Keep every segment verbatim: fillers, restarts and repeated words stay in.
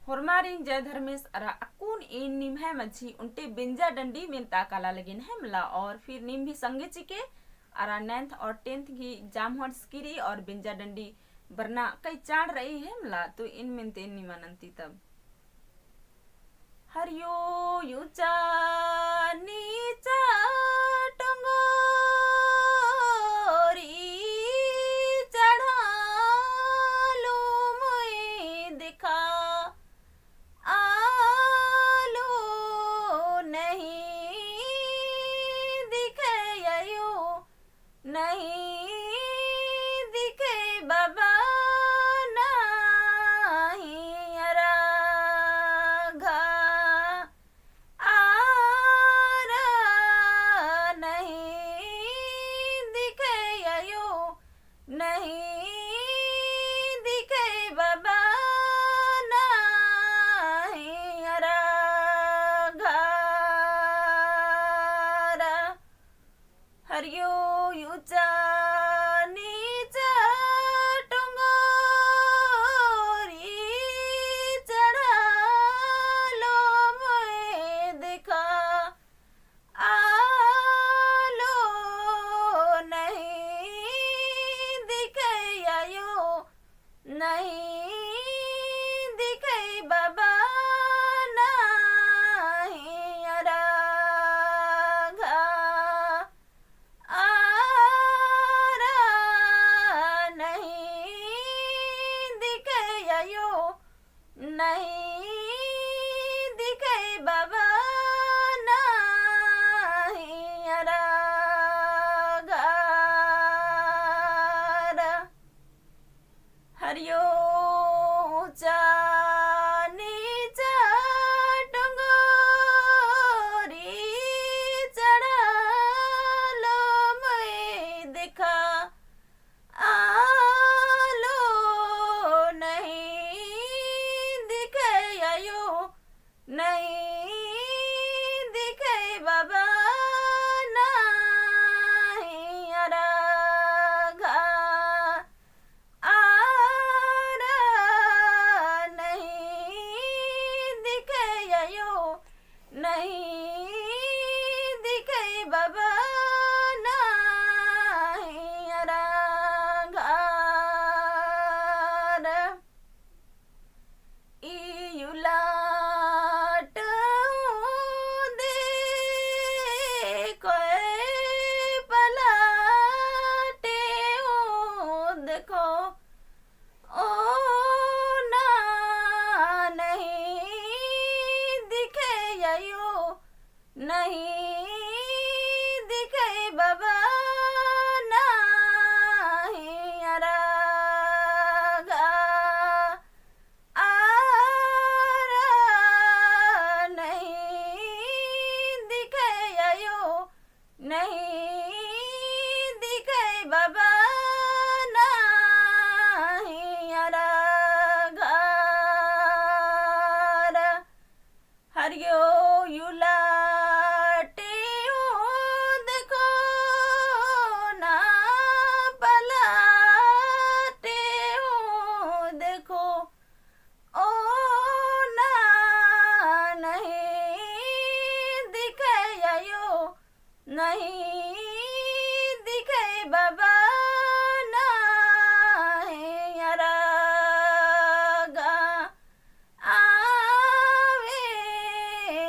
होरमारिन जय धर्मेस। अरा अक्कुन ईन निम्है मझी उन्टे बेंजा डंडी मेन्ता काला लगिन है मला, और फिर नीम भी संगे चिके अरा ninth और tenth की exam होन सिकिरी और बेंजा डंडी बरना कई चाड़ रई है मला, तो ईन मेन्ते निमा नन्ती तब। हरियो ऊँचा नीचा टंगोरी चढ़ालो मोय देखा आलो नहीं दिखे अयो। नहीं दिखे बाबा, नहीं अरा घा आरा, नहीं दिखे अयो, नहीं दिखे बाबा, नहीं अरा घा आरा। हरियो ऊँचा नीचा टंगोरी चढ़ालो मोय देखा आलो नहीं दिखे अयो। नहीं दिखे बाबा, नहीं अरा घा आरा, नहीं दिखे अयो, नहीं दिखे बाबा, नहीं अरा घा आरा। हरियो ऊँचा नीचा टंगोरी चढ़ालो मोय देखा आलो नहीं दिखे अयो। नहीं दिखे बाबा, नहीं अरा घा आरा, नहीं दिखे अयो, नहीं दिखे बाबा, नहीं अरा घा आरा। ई उलाट हूँ देखो, पलाटे हूँ देखो, ओ ना नहीं दिखे अयो। नहीं दिखे बाबा, नहीं अरा घा आरा, नहीं दिखे अयो, नहीं दिखे बाबा, नहीं अरा घा आरा। हरियो उलाटे हूँ देखो, ना पलाटे हूँ देखो, ओ ना नहीं दिखे अयो, नहीं दिखे बाबा, नहीं अरा घा आवे,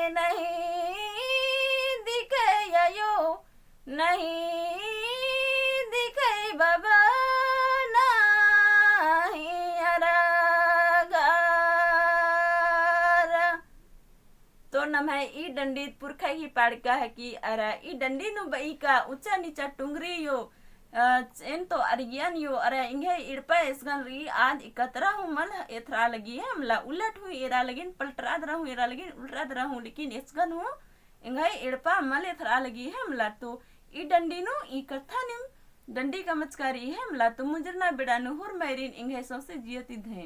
नहीं दिखे अयो, नहीं दिखे बाबा, नहीं अरा घा आरा। तो नम्है ई डंडीत पुरखा ही पाड़का है कि अरा ई डंडी नू बई का ऊँचा नीचा टुंगरी अयो, अ, एन तो अरगियन अयो, अरा एंग्है एड़पा एसगन रई, आद इकतरा हूँ मल एथरा लगी है मला, उलट हूँ एरा लगिन, पलटरा दरा हूँ एरा लगिन, उलटरा दरा हूँ, लेकिन एसगन हूँ एंग्है एड़पा मल एथरा लगी है मला। तो ई डंडी नू ई कत्था नीम डंडी का मचकारी है मला। तो मुंजरना बेड़ा नू होरमारिन एंग्है सौंसे जिया ती धैन।